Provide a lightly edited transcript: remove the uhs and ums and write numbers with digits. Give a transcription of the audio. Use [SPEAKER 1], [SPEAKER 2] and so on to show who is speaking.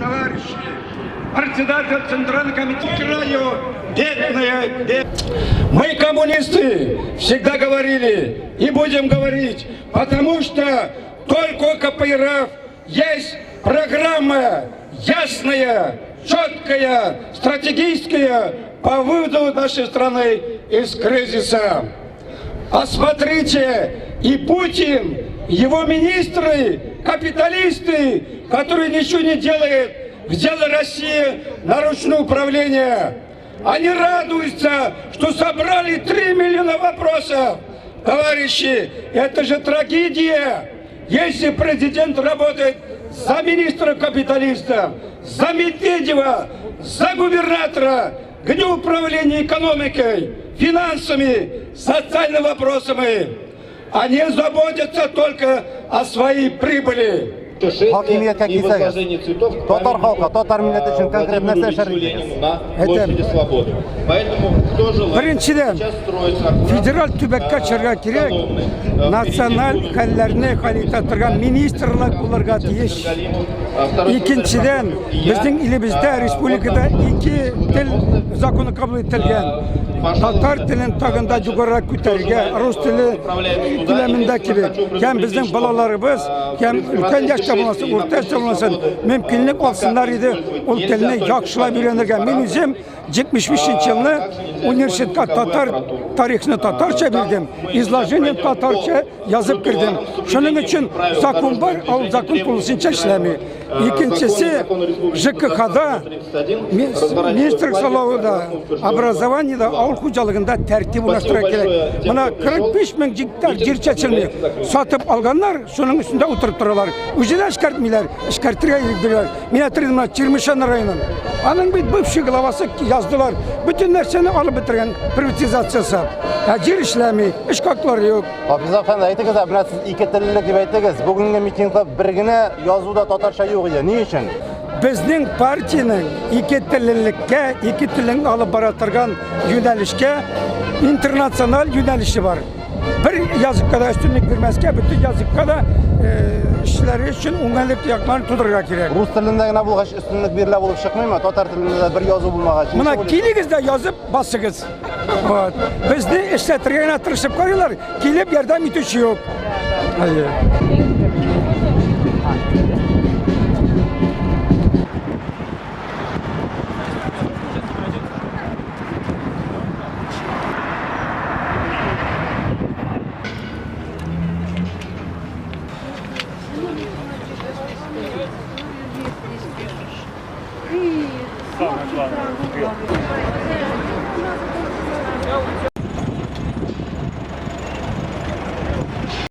[SPEAKER 1] Товарищи, председатель Центрального комитета краю, бедная, бедная. Мы, коммунисты, всегда говорили и будем говорить, потому что только у КПРФ есть программа ясная, четкая, стратегическая по выводу нашей страны из кризиса. А смотрите, и Путин, его министры, капиталисты, которые ничего не делают, взяли Россию на ручное управление. Они радуются, что собрали 3 миллиона вопросов. Товарищи, это же трагедия. Если президент работает за министра капиталиста, за Медведева, за губернатора, где управление экономикой, финансами, социальными вопросами, они заботятся только о своей прибыли.
[SPEAKER 2] Хакимияткә килсәгез, татар халкы, татар милләте өчен конкрет нәрсә эшләр идегез?
[SPEAKER 3] Әйтәм. Беренчедән, федераль төбәккә чыгарга кирәк, националь хәлләрне хәл итә торган министрлык булырга тиеш. Икенчедән, безнең илебездә, республикада ике тел законы кабул ителгән. Татар телен тагын да югарырак күтәрергә, рус теле күләмендә кебек. Һәм безнең балаларыбыз, һәм өлкән яшьтә булмасын, урта яшьтә булмасын, мөмкинлек алсыннар иде ул телне яхшылап өйрәнергә. Мин үзем 75 елны университетка татар тарихны татарча бирдем, изложение татарча язып кердем. Шуның өчен закон бар, ә ул закон тулысынча эшләми. Икенчесе ЖКХда, министрлык сайлавында, образованиедә, авыл хуҗалыгында тәртип урнаштырырга кирәк. Менә 45 мең гектар җир чәчелми. Сатып алганнар, шуның өстендә утырып торалар. Үзе дә эшкәртмиләр, эшкәртергә ирек бирәләр. Мин әйтер идем, менә Чирмешән районын. Аның бит бывший главасы яздылар. Бөтен нәрсәне алып бетергән приватизация ясап. Ә җир эшләми, эш хаклары юк.
[SPEAKER 2] Хафиз әфәнде, әйтегез, ә менә сез ике теллелек дип әйттегез. Бүгенге митингта бер генә язу да татарча юк иде. Ни өчен?
[SPEAKER 3] Безнең партиянең ике теллелеккә, ике телен алып бара торган юнәлешкә интернациональ юнәлеше бар. Бер языкка да өстенлек бирмәскә, бөтен языкка да эшләре өчен уңайлык якларын тудырырга кирәк.
[SPEAKER 2] Рус телендә генә булгач өстенлек бирелә булып чыкмыймы? Татар телендә дә бер язу булмагач.
[SPEAKER 3] Менә килегез дә язып басыгыз. Вот. Безне эшләтергә генә тырышып карыйлар, килеп ярдәм итүче юк. Әйе.
[SPEAKER 4] Самое главное.